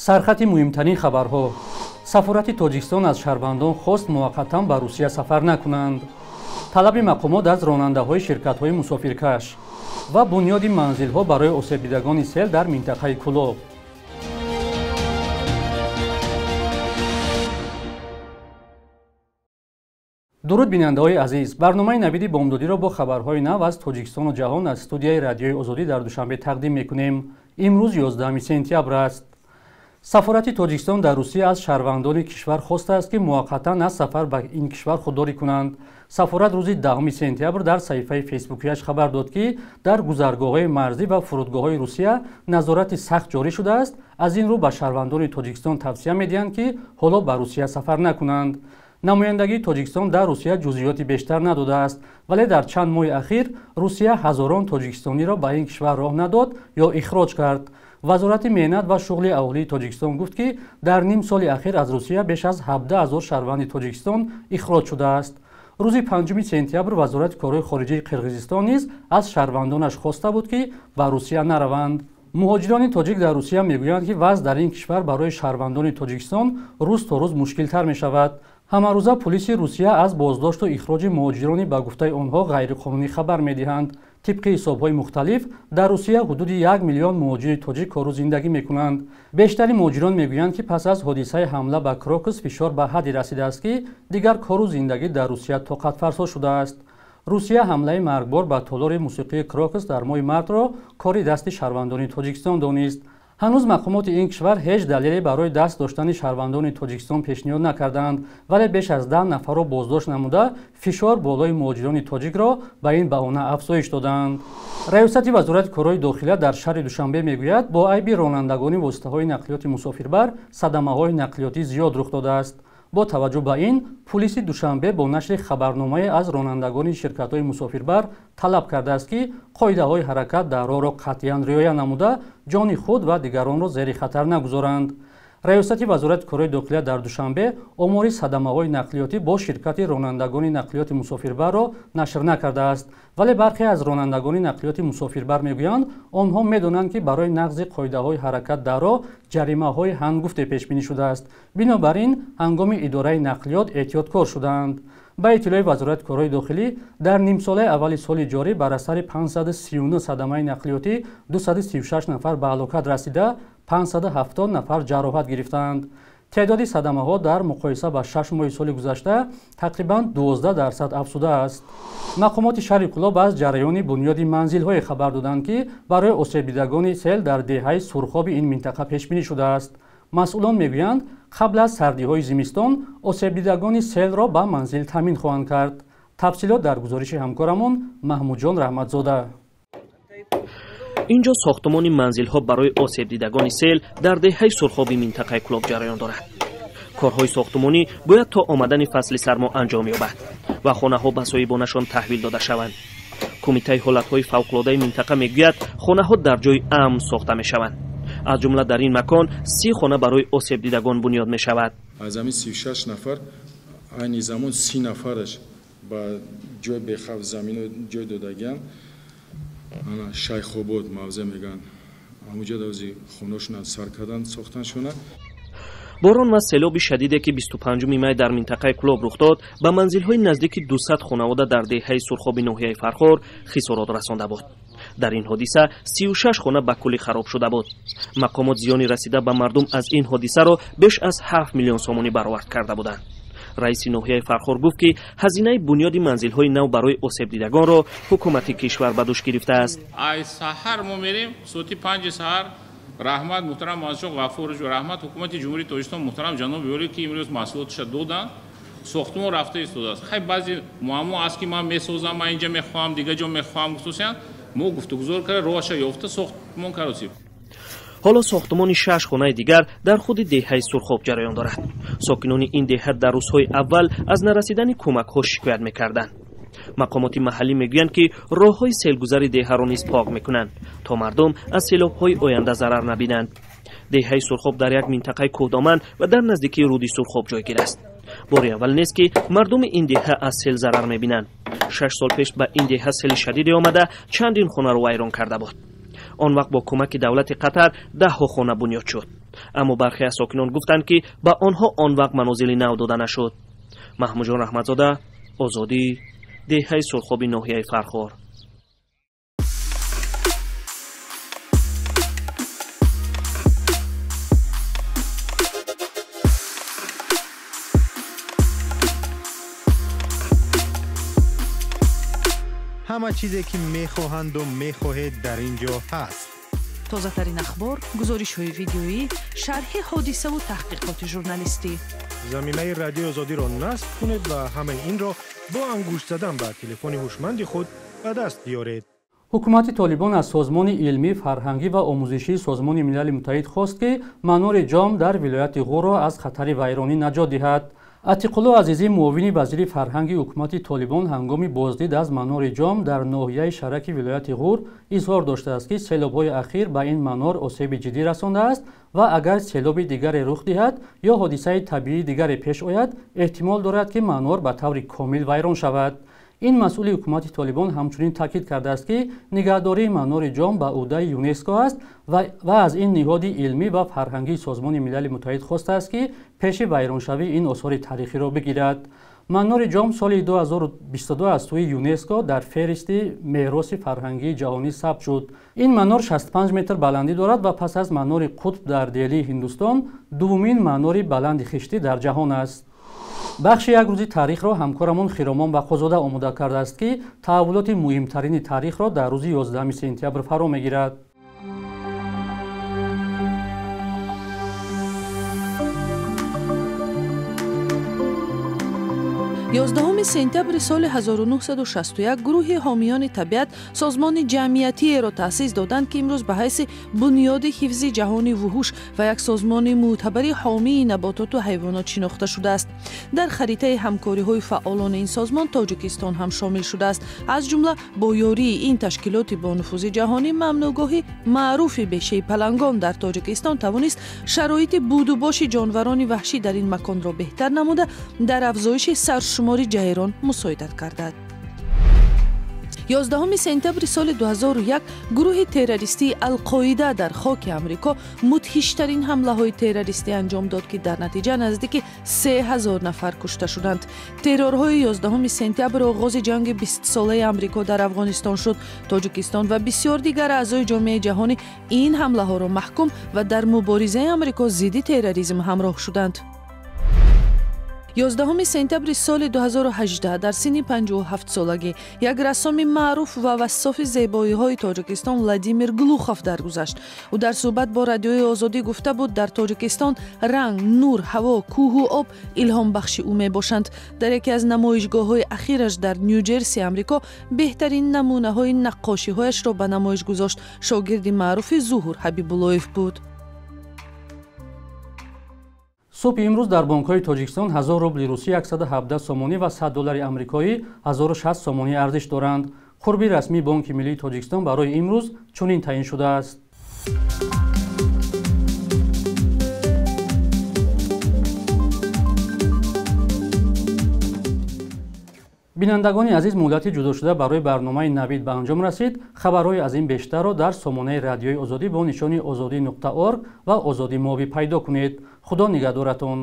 Сархати муҳимтарин хабарҳо. Сафорати Тоҷикистон аз шаҳрвандон хост муваққатан ба Русия сафар накунанд. Талаби мақомот аз ронандаҳои ширкатҳои мусофиркаш ва бунёди манзилҳо барои осебдидагони сел дар минтақаи Кӯлоб. Дуруд бинандаҳои азиз, барномаи навиди бомдодиро бо хабарҳои нав аз Тоҷикистону ҷаҳон аз студияи Радиои Озодӣ дар Душанбе тақдим мекунем. Имрӯз 11 сентябр аст. Сафорати Тоҷикистон дар Русия аз шаҳрвандони кишвар хостааст, ки муваққатан аз сафар ба ин кишвар худдорӣ кунанд. Сафорат рӯзи 10 сентябр дар саҳифаи фейсбукияш хабар дод, ки дар гузаргоҳҳои марзӣ ва фурудгоҳҳои Русия назорати сахт ҷорӣ шудааст. Аз ин рӯ ба шаҳрвандони Тоҷикистон тавсия медиҳанд, ки ҳоло ба Русия сафар накунанд. Намояндагии Тоҷикистон дар Русия ҷузъиёти бештар надодааст, вале дар чанд моҳи ахир Русия ҳазорон тоҷикистониро ба ин кишвар роҳ надод ё ихроҷ кард. Вазорати меҳнат ва шуғли аҳолии Тоҷикистон гуфт, ки дар ним соли ахир аз Русия беш аз 17 ҳазор шаҳрванди Тоҷикистон ихроҷ шудааст. Рӯзи 5 сентябр Вазорати корҳои хориҷии Қирғизистон низ аз шаҳрвандонаш хоста буд, ки ба Русия нараванд. Муҳоҷирони тоҷик дар Русия мегӯянд, ки вазъ дар ин кишвар барои шаҳрвандони Тоҷикистон рӯз то рӯз мушкилтар мешавад. Ҳамарӯза пулиси Русия аз боздошту ихроҷи муҳоҷирони ба гуфтаи онҳо ғайриқонунӣ хабар медиҳанд. Тибқи ҳисобҳои мухталиф, дар Русия ҳудуди 1 миллион муҳоҷири тоҷик кору зиндагӣ мекунанд. Бештари муҳоҷирон мегӯянд, ки пас аз ҳодисаи ҳамла ба Крокус фишор ба ҳадде расидааст, ки дигар кору зиндагӣ дар Русия тоқатфарсо шудааст. Русия ҳамлаи маргбор ба толори мусиқии Крокус дар моҳи мартро кори дасти шаҳрвандони Тоҷикистон донист. Ҳанӯз мақомоти ин кишвар ҳеҷ далеле барои даст доштани шаҳрвандони Тоҷикистон пешниҳод накарданд, вале беш аз 10 нафарро боздошт намуда, фишор болои муҳоҷирони тоҷикро ба ин баҳона афзоиш доданд. Раёсати Вазорати корҳои дохила дар шаҳри Душанбе мегӯяд, бо айби ронандагони воситаҳои нақлиёти мусофирбар садамаҳои нақлиётӣ зиёд рух додааст. Бо таваҷҷӯҳ ба ин, пулиси Душанбе бо нашри хабарномае аз ронандагони ширкатҳои мусофирбар талаб кардааст, ки қоидаҳои ҳаракат дар роҳро қатъиян риоя намуда, ҷони худ ва дигаронро зери хатар нагузоранд. Раёсати Вазорати корҳои дохилия дар Душанбе омори садамаҳои нақлиётӣ бо ширкати ронандагони нақлиёти мусофирбарро нашр накардааст, вале бархе аз ронандагони нақлиёти мусофирбар мегӯянд, онҳо медонанд, ки барои нақзи қоидаҳои ҳаракат дар роҳ ҷаримаҳои ҳангуфте пешбинӣ шудааст. Бинобар ин, ҳангоми идораи нақлиёт эҳтиёткор шудаанд. Ба иттилои Вазорати корҳои дохилӣ, дар нимсолаи аввали соли ҷорӣ бар асари 539 садамаи нақлиётӣ 236 нафар ба ҳалокат расида, 570 нафар ҷароҳат гирифтаанд. Теъдоди садамаҳо дар муқоиса ба 6 моҳи соли гузашта тақрибан 12% афзудааст. Мақомоти шаҳри Кӯлоб аз ҷараёни бунёди манзилҳое хабар доданд, ки барои осебдидагони сел дар деҳаи Сурхоби ин минтақа пешбинӣ шудааст. Масъулон мегӯянд, қабл аз сардиҳои зимистон осебдидагони селро ба манзил таъмин хоҳанд кард. Тафсилот дар гузориши ҳамкорамон Маҳмудҷон Раҳматзода. Инҷо сохтмони манзилҳо барои осебдидагони сел дар деҳаи Сурхоби минтақаи Кӯлоб ҷараён дорад. Корҳои сохтмонӣ бояд то омадани фасли сармо анҷом ёбад ва хонаҳо ба соҳибонашон таҳвил дода шаванд. Кумитаи ҳолатҳои фавқулодаи минтақа мегӯяд, хонаҳо дар ҷои амн сохта мешаванд. Аз ҷумла дар ин макон 30 хона барои осебдидагон бунёд мешавад. Аз ҳамин 36 нафар айни замон 30 нафараш ба ҷои бехавф замино ҷой додагианд. Шайхобод мавзеъ мегӯянд, ҳамуҷо давзи хонашона сар кардан сохтаншона. Борон ва селоби шадиде, ки 25 май дар минтақаи Кӯлоб рух дод, ба манзилҳои наздики 200 хонавода дар деҳаи Сурхоби ноҳияи Фархор хисорот расонда буд. Дар ин ҳодиса 36 хона ба куллӣ хароб шуда буд. Мақомот зиёни расида ба мардум аз ин ҳодисаро беш аз 7 миллион сомонӣ баровард карда буданд. Раиси ноҳияи Фархор гуфт, ки ҳазинаи бунёди манзилҳои нав барои осебдидагонро ҳукумати кишвар ба дӯш гирифтааст. Ай саҳар мо мерем, соати 5 саҳар. Раҳмат муҳтарам Мансур Ғафурович ва раҳмат ҳукумати Ҷумҳурии Тоҷикистон муҳтарам ҷаноби олӣ, ки имрӯз маҳсулоташа доданд, сохтмон рафта истодааст. Хай, баъзе муаммо аст, ки ман месозам, ман инҷа мехоҳам, дигар ҷо мехоҳам, хусусан мо гуфтугузор карда, роҳаша ёфта сохтмон кардем. Ҳоло сохтмони 6 хонаи дигар дар худи деҳаи Сурхоб ҷараён дорад. Сокинони ин деҳа дар рӯзҳои аввал аз нарасидани кӯмакҳо шикоят мекарданд. Мақомоти маҳаллӣ мегӯянд, ки роҳҳои селгузари деҳаро низ пок мекунанд, то мардум аз селобҳои оянда зарар набинанд. Деҳаи Сурхоб дар як минтақаи кӯҳдоман ва дар наздикии руди Сурхоб ҷойгир аст. Бори аввал нест, ки мардуми ин деҳа аз сел зарар мебинанд. 6 сол пеш ба ин деҳа сели шадиде омада чандин хонаро вайрон карда буд. Он вақт бо кӯмаки давлати Қатар даҳҳо хона бунёд шуд. Аммо бархе аз сокинон гуфтанд, ки ба онҳо он вақт манозили нав дода нашуд. Маҳмудҷон Раҳматзода, Озодӣ, деҳаи Сурхоби ноҳияи Фархор. Ҳама чизе ки мехоҳанду мехоҳед дар ин ҷо ҳаст. Тозатарин ахбор, гузоришҳои видеоӣ, шарҳи ҳодисаву таҳқиқоти журналистӣ. Заминаи Радиои Озодиро насб кунед ва ҳамаи инро бо ангушт задан ба телефони ҳушманди худ ба даст биёред. Ҳукумати Толибон аз Созмони илмӣ, фарҳангӣ ва омӯзишии Созмони Милали Муттаҳид хост, ки манори Ҷом дар вилояти Ғурро аз хатари вайронӣ наҷот диҳад. Атиқулло Азизӣ, муовини вазири фарҳанги ҳукумати Толибон, ҳангоми боздид аз манори Ҷом дар ноҳияи Шараки вилояти Ғур изҳор доштааст, ки селобҳои ахир ба ин манор осеби ҷиддӣ расондааст ва агар селоби дигаре рух диҳад ё ҳодисаи табиии дигаре пеш ояд, эҳтимол дорад, ки манор ба таври комил вайрон шавад. Ин масъули ҳукумати Толибон ҳамчунин таъкид кардааст, ки нигаҳдории манори Ҷом ба ӯҳдаи ЮНЕСКО аст ва аз ин ниҳоди илмӣ ва фарҳангии Созмони Милали Муттаҳид хостааст, ки пеши вайроншавии ин осори таърихиро бигирад. Манори Ҷом соли 2022 аз сӯи ЮНЕСКО дар феҳристи мероси фарҳангии ҷаҳонӣ сабт шуд. Ин манор 65 метр баландӣ дорад ва пас аз манори Қутб дар Делии Ҳиндустон дуввумин манори баланди хиштӣ дар ҷаҳон аст. Бахши як рӯзи таърихро ҳамкорамон Хиромон Бақозода омода кардааст, ки таҳаввулоти муҳимтарини таърихро дар рӯзи 11 сентябр фаро мегирад. 11 сентябри соли 1961 гурӯҳи ҳомиёни табиат созмони ҷамъиятиеро таъсис доданд, ки имрӯз ба ҳайси бунёди ҳифзи ҷаҳони вуҳуш ва як созмони мӯътабари ҳомии набототу ҳайвонот шинохта шудааст. Дар харитаи ҳамкориҳои фаъолони ин созмон Тоҷикистон ҳам шомил шудааст. Аз ҷумла бо ёрии ин ташкилоти бонуфузи ҷаҳонӣ мамнӯъгоҳи маъруфи бешаи палангон дар Тоҷикистон тавонист шароити будубоши ҷонварони ваҳшӣ дар ин маконро беҳтар намуда, дар афзоиши саршумори ҷайрон мусоидат кардад. 11 сентябри соли 2001 гурӯҳи террористии Алқоида дар хоки Амрико мудҳиштарин ҳамлаҳои террористӣ анҷом дод, ки дар натиҷа наздики 3000 нафар кушта шуданд. Террорҳои 11 сентябр оғози ҷанги 20-солаи Амрико дар Афғонистон шуд. Тоҷикистон ва бисёр дигар аъзои ҷомеаи ҷаҳонӣ ин ҳамлаҳоро маҳкум ва дар муборизаи Амрико зидди терроризм ҳамроҳ шуданд. 11 сентябри соли 2018 дар синни 57-солагӣ як рассоми маъруф ва вассофи зебоиҳои Тоҷикистон Владимир Глухов даргузашт. Ӯ дар суҳбат бо Радиои Озодӣ гуфта буд, дар Тоҷикистон ранг, нур, ҳаво, кӯҳу об илҳомбахши ӯ мебошанд. Дар яке аз намоишгоҳҳои ахираш дар Ню-Ҷерси Амрико беҳтарин намунаҳои наққошиҳояшро ба намоиш гузошт. Шогирди маъруфи Зуҳур Ҳабибуллоев буд. Субҳи имрӯз дар бонкҳои Тоҷикистон 1000 рубли русӣ 117 сомонӣ ва 100 доллари амрикоӣ 1060 сомонӣ арзиш доранд. Қурби расмии Бонки Миллии Тоҷикистон барои имрӯз чунин таъин шудааст. Бинандагони азиз, муҳлати ҷудошуда барои барномаи Навид ба анҷом расид. Хабарҳои аз ин бештарро дар сомонаи Радиои Озодӣ бо нишони ozodi.org ва Озодӣ Моби пайдо кунед. Худо нигаҳдоратон.